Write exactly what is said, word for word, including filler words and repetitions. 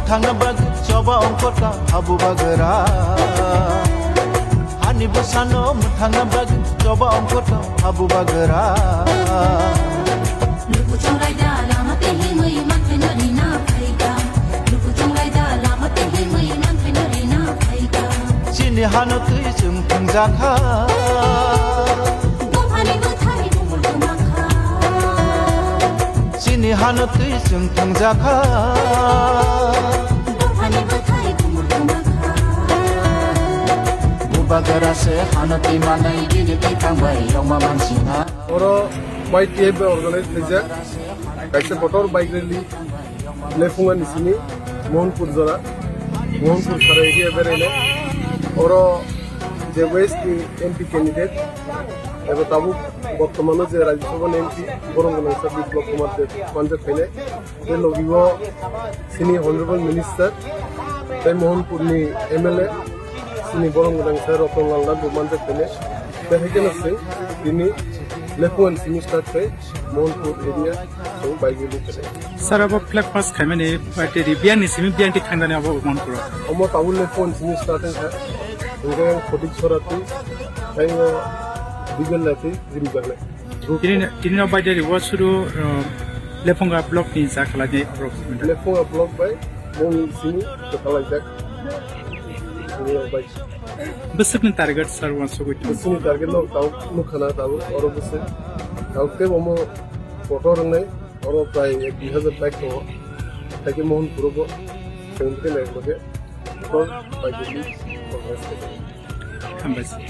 Thangna bagwi choba ongkhorka habu bagra. Hani bwsano mwthangna bagwi choba ongkhorka habu bagra. Luku chongraida lama tei himwi manthai no rina phaika. Luku chongraida lama tei himwi manthai no rina phaika. Chini hano twi chwng thwngjakha. Buphani bwthai bumul kwmakha. Chini hano twi chwng thwngjakha. Buphani bwthai bumul kwmakha. Bubagra se hano twi manai bini twi thangbai yongma mansina. Oro Y T F bai organize khaijak kaisa kotor bike rally. Lephunga ni simi Mohanpur jora, Mohanpur sara area beraina. Oro je West ni M P candidate, eba tabuk bortomano je Rajya Sabha ni M P, borom gwnang sir Biplab Kumar Deb manjak phainai. Tei logi o sini Honorable Minister, tei Mohanpur ni M L A, sini borom gwnang sir Ratan Lal Nath bo manjak phainai. Tei hai kheno se tini Lephunga ni simi start khai Mohanpur area. Sir, abo flag mast khaimani, bai tei biyang ni simi biyang twi thangdani abo Mohanpur o. Omo tabuk le phone simi starting kha. Hingke yang Photik Sora twi, tei o Digel Nathi, Jim Jagnai. Tini, tini no bai dari wa suru, uh, Lephunga block ni ja khalai ni approximate. Lephunga block bai, moni simi, khalai jak. Tini o bai. Bwswk ni target sir wansugwi tong? Bwswk ni target no tau nukha na tabuk oro bwswk. Tau tei omo kotor wngnai, oro prai ek dui hazar bike tongo. Haikhe Mohanpur o bo chwng khe nai lage. Kotor bike ni progress khe. Hambai sir.